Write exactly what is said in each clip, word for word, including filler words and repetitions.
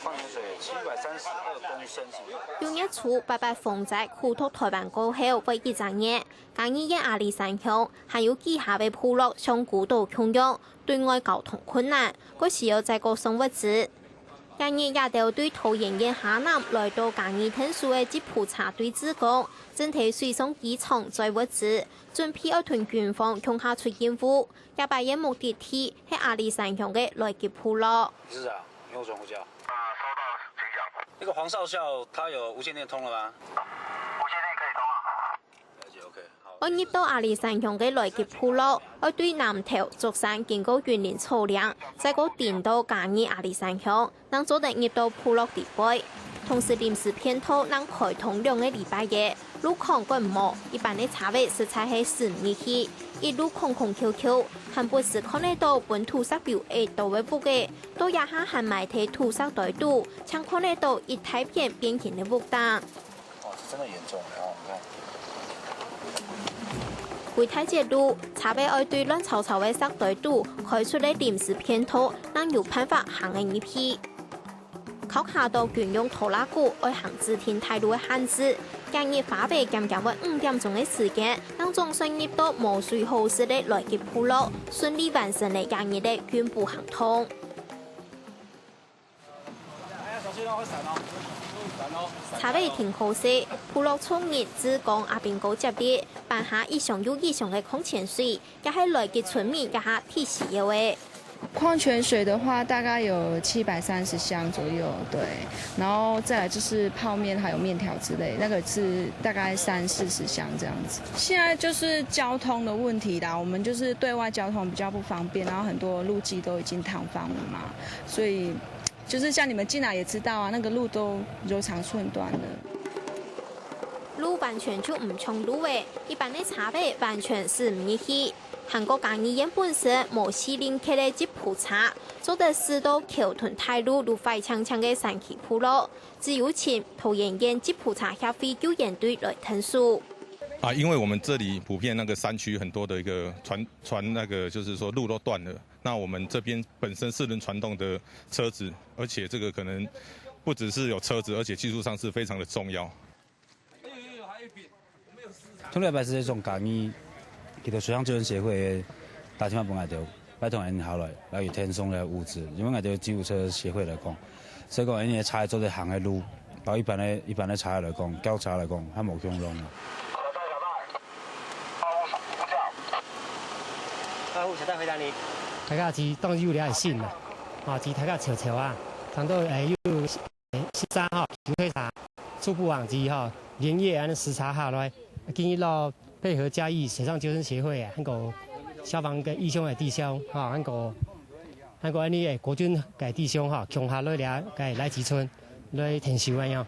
矿泉水七百三十二公升是不是？六月初，八八風災苦毒臺灣過後，會一隻月，嘉義縣阿里山鄉還有幾下个部落像孤島共樣，對外交通困難，過需要載各項物資。這日這兜對桃園縣下南來到嘉義𢯭手个吉普車隊志工，正在水上機場載物資，準備愛同軍方共下出任務。這擺个目的地係阿里山鄉个來吉部落。是啊，你有存護照？啊，收到，请讲。那个黄少校他有无线电通了吗？无线电可以通啊。了解，OK，好。愛入到阿里山鄉个來吉部落，愛對南投竹山經過雲林草嶺，再過頂到嘉義阿里山鄉，正做得入到部落裡背。同時臨時便道正開通兩個禮拜个，路況趕毋好，一般个車位實在係駛毋入去，一路空空轎轎，還不時看得到分土石流壓到个屋仔，到這下還埋在土石堆肚，淨看得到一大片變形个屋頂。哇，這真的嚴重了哦，你看。歸大截路，車位愛對亂糟糟个石堆肚開出个臨時便道，正有辦法行个入去。 考卡到軍用拖拉庫愛行指定大路个限制，今日花費減減會五點鐘个時間，正總算入到無水好食个來吉部落，順利完成了今日个運補行動。車位停好勢，部落族人志工阿兵哥接力，搬下一箱又一箱个礦泉水， 也係來吉村民這下最需要个。礦泉水的話，大概有七百三十箱左右，對。然後再來就是泡麵還有麵條之類，那個是大概三四十箱這樣子。現在就是交通的問題啦，我們就是對外交通比較不方便，然後很多路基都已經坍方了嘛，所以就是像你們進來也知道啊，那個路都油腸寸斷了。路完全就毋像路仔，一般个車位完全駛毋入去。 還過嘉義縣本身無四輪轎个吉普車，做得駛到橋墩大路都壞淨淨个山區部落，只有請桃園縣吉普車協會救援隊來𢯭手。啊，因為我們這裡普遍那個山區很多的一個傳，傳那個就是說路都斷了，那我們這邊本身四輪傳動的車子，而且這個可能不只是有車子，而且技術上是非常的重要。 上禮拜是從嘉義，佢兜水上救援協會个打電話分𠊎兜，拜託𠊎兜下來，來去𢯭送个物資，因為𠊎兜救護車協會來講，所以講𠊎兜个車做得行个路，到一般个一般个車來講，轎車來講，還無共樣啊。大家是當有了信啦，啊，是大家笑笑啊，當到誒有 十三號救護車，猝不及防吼，連夜恁樣駛車下來，今日咯配合嘉義水上救生協會啊，還過消防个義兄个弟兄吼，還過還過恁樣誒國軍个弟兄吼，共下來了个來吉村來𢯭手恁樣。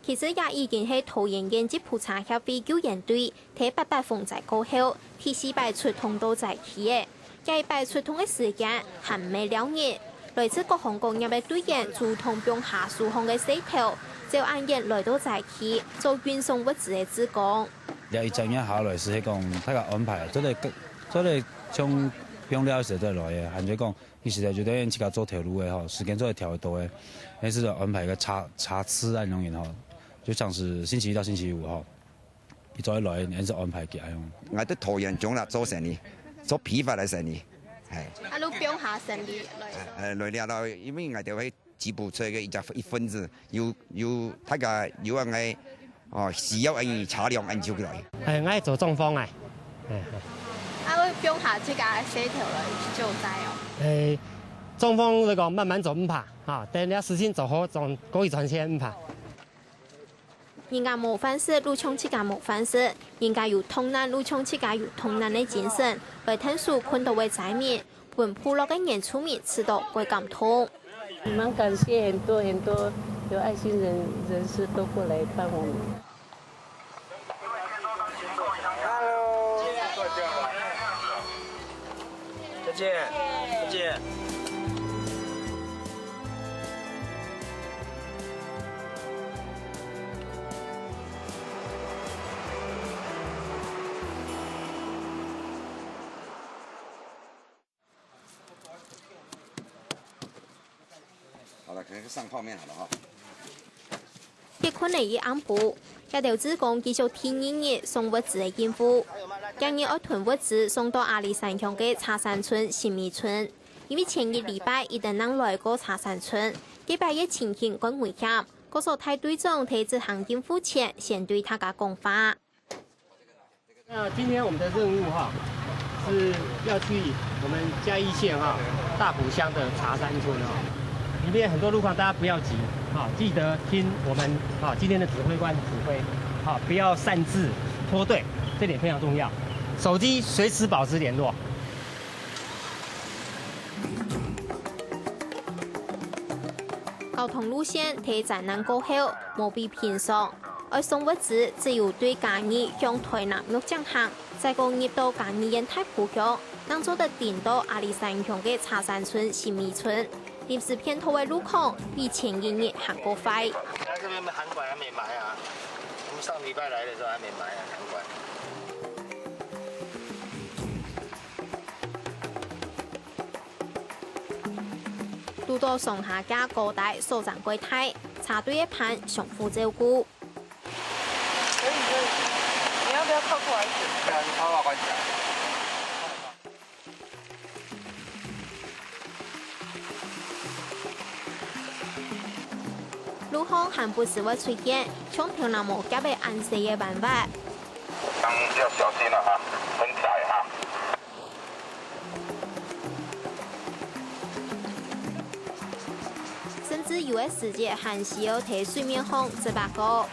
其實也已經係桃園縣吉普車協會救援隊 在八八風災過後，第四擺出動到災區个。這一擺出動个時間還毋係尞日，來自各行各業个隊員主動放下手項个事頭，走恁遠來到災區做運送物資个志工。這一整日下來係講，大家安排做得做得像放尞个時節來个，還係講，你實在就等自家做頭路个吼，時間做得調得到个，還係安排个差差次恁樣吼，就像是星期一到星期五吼。 佢做得來，你係安排佢恁樣。𠊎在桃園中啦做生理，做批發个生理，係。啊，你放下生理來。誒，來了咯，因為𠊎兜係吉普車个一隻一份子，有有大家有恁个哦需要恁个車輛恁就來。誒，𠊎係做裝潢啊。誒，誒。啊，你放下自家个事頭來救災哦。誒，裝潢來講慢慢做毋怕，哈，等這事情做好，總過去賺錢毋怕。 人家無飯食，就像自家無飯食；人家有痛難，就像自家有痛難个精神，來𢯭手困到个災民，分部落个原住民試著蓋感動。蠻感謝很多很多有愛心人人士都過來幫我們。再見，再見。 好了，可以。上泡面好了哈。結婚个一暗晡，這兜志工繼續第二日送物資个任務。今日愛囤物資送到阿里山鄉个茶山村、新美村，因為前一禮拜佢等正來過茶山村，該擺个情形較危險，故所大隊長在執行任務前先對大家講話。 那今天我们的任务哈，是要去我们嘉義縣哈，大埔鄉的茶山村哈，裡面很多路況，大家不要急哈，记得听我们哈今天的指挥官指挥哈，不要擅自脱队，这点非常重要。手机随时保持联络。 交通路線在災難過後無比平常，愛送物資只有對嘉義向臺南玉井行，再過入到嘉義縣大埔鄉，正做得頂到阿里山鄉个茶山村、新美村。臨時變道个路況比前一日還過壞。他這邊涵管還沒埋啊，我們上禮拜來的時候還沒埋啊，涵管。 堵到上下架高低所佔過大，車隊个班相互照顧。可以可以，你要不要靠过来一点？不然他要关起来。 路項還不時會出現像頭那毛夾个恁細个彎彎。當然要小心了哈，很窄哈。 甚至有个時節還需要在水面項直把過。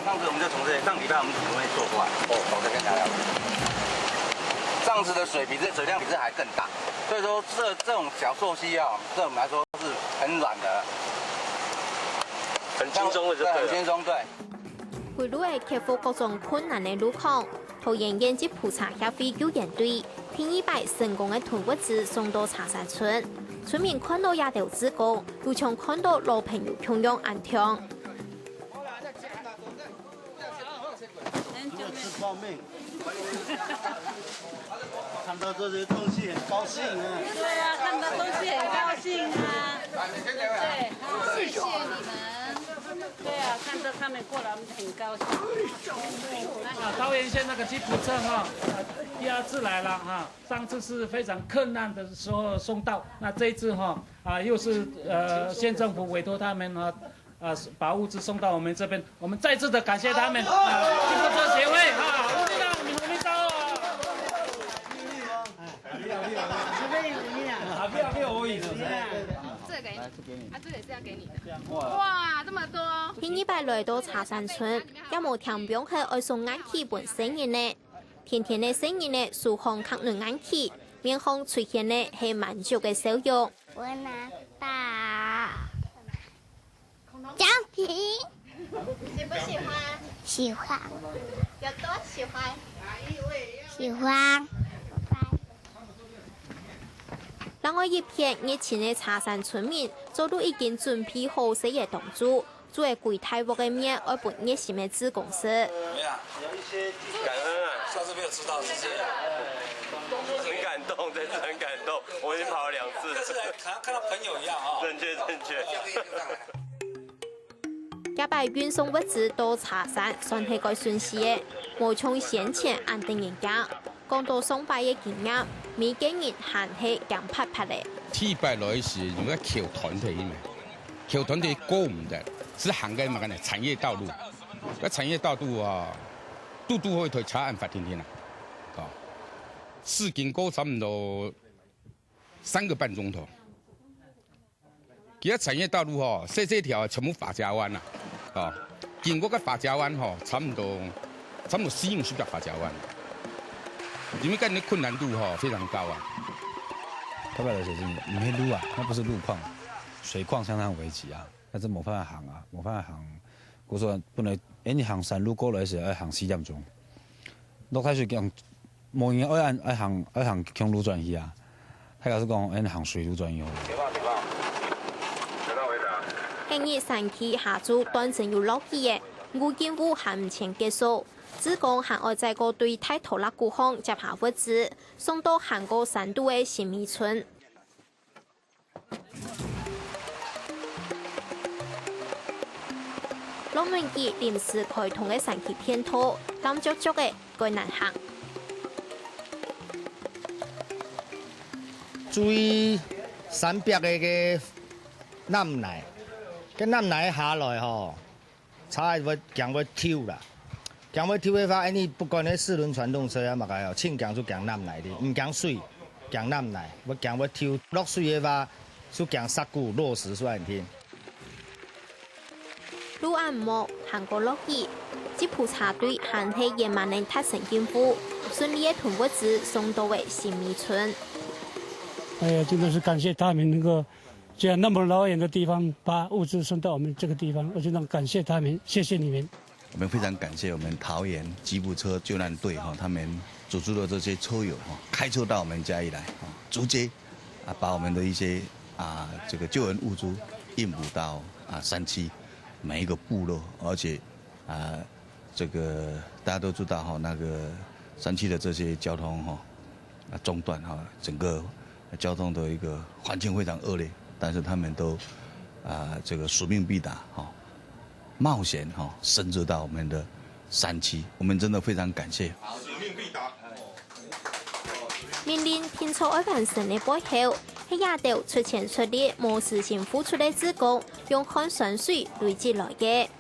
上次我們就從這，上禮拜我們從這邊坐過來。哦，我再跟大家講，上次的水比這水量比這還更大，所以說這這種小溯溪啊，對我們來說是很軟的，很輕鬆的就對了。很輕鬆，對。 為了愛克服各種困難个路況，桃園縣吉普茶協會救援隊第二擺成功个同物資送到茶山村。村民看到這兜志工，就像看到老朋友共樣恁暢。吃泡面。看到這些東西很高興啊。對啊，看到東西很高興啊。對，謝謝你們。對啊，看到他們過來，我們很高興。啊，桃園縣那個吉普車哈，啊，第二次來了哈。上次是非常困難的時候送到，那這一次哈，啊，又是呃縣政府委託他們哈，啊，把物資送到我們這邊，我們再次的感謝他們。啊，吉普車協會哈，好力量，你們力量哦。啊，不要，不要，我也是。這個給你，啊，這個也是要給你的。哇，這麼多。第二擺來到茶山村，也無聽講係愛送硬器分細人仔。甜甜个細人仔手項揢等硬器，面項出現个係滿足个笑容。我拿到。獎品。喜不喜歡？喜歡。有多喜歡？喜歡。另外一片，熱情个茶山村民早就已經準備好細个當晝， 煮个歸大鑊个麵愛分熱心个志工食。怎麼樣？有一些感恩啊，上次沒有吃到，謝謝。很感動，真是很感動，我已經跑了兩次。這次來好像看到朋友一樣哦。正確，正確。這擺運送物資到茶山算係較順序个，無像先前恁得人驚。講到上擺个經驗，每個人還係驚怕怕个。第一擺來時，有個橋斷忒去嘛。 橋斷忒過毋得，係行个麼个呢？產業道路。該產業道路啊，堵堵好一台車恁發癲癲啊！哦，駛經過差毋多三個半鐘頭。其他產業道路吼，細細條全部髮夾彎啊！哦，經過該髮夾彎吼，差毋多差毋多四五十隻髮夾彎。因為該个困難度吼非常高啊。頭擺來時，毋係路啊，那不是路況，水況相當危急啊。 但是無辦法行啊，無辦法行。故所本來𠊎行山路過來時愛行四點鐘，落大水講，無人愛按愛行愛行公路轉去啊，大家係講𠊎行水路轉去好了。今日山區下晝斷真有落雨个，毋過任務還毋曾結束。志工還愛再過對大拖拉庫項接下物資，送到還過山肚个新美村。遶門機臨時開通个山區便道，澹鑿鑿个，蓋難行。注意山壁个个 湳泥，該湳泥下來吼，車會驚會抽啦。驚會抽个話，恁呢不管係四輪傳動車啊，麼个哦，盡驚就驚湳泥哩，毋驚水，驚湳泥，會驚會抽。落水个話，就驚石牯、落石，所以你聽。路恁木，還過落雨，吉普車隊還係圓滿能達成任務，順利个同物資送到个新美村。哎呀，真的是感谢他们能够这样那么老远的地方把物资送到我们这个地方，我真的感谢他们，谢谢你们。我们非常感谢我们桃园吉普车救难队哈，他们组织的这些车友哈，开车到我们嘉义来哈，直接啊把我们的一些啊这个救援物资运补到啊山区每一个部落，而且啊这个大家都知道哈，那个山区的这些交通哈啊中断哈，整个交通的一个环境非常恶劣，但是他们都啊这个使命必达哈，冒险哈，深入到我们的山区，我们真的非常感谢。命令定著愛完成个背後，係這兜出錢出力、無私心付出个志工，用汗酸水累積來个。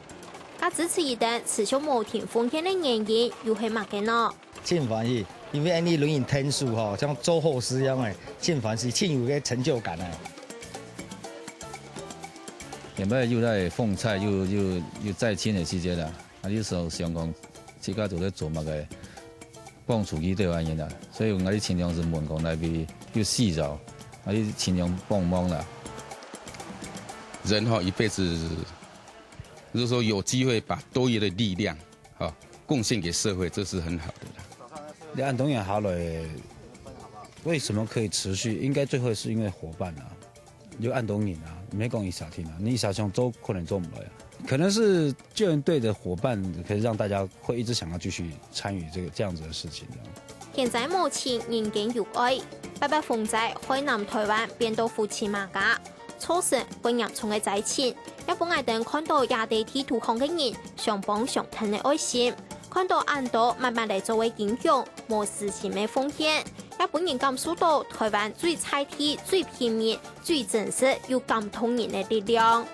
該支持佢等持續無停奉獻个原因又係麼个呢？盡歡喜，因為恁呢輪椅天數吼，像做好事樣誒，盡歡喜，盡有个成就感誒。現在又在奉菜又又又載親的時節啦，啊，你所想講，自家做咧做麼个，幫助佢兜安樣啦，所以𠊎哋盡量係問講內邊有需要，啊，你盡量幫忙啦。人哈一辈子，就是说有机会把多余的力量，哈，贡献给社会，这是很好的啦。你恁多年下來，為什麼可以持續？應該最後是因為夥伴啊，有恁多人啊，毋係講一儕人啊，你一儕想做可能做毋來啊。可能是救援隊的夥伴，可以讓大家會一直想要繼續參與這個這樣子的事情。現在目前人間有愛，八八風災害南台灣變到烏漆嘛黑，造成更嚴重个災情，也分𠊎等看到這兜地圖項个人相幫相𢯭个愛心，看到恁多慢慢來做个英雄，無私心个奉獻，也分人感受到台灣最在地、最平民、最真實又感動人个力量。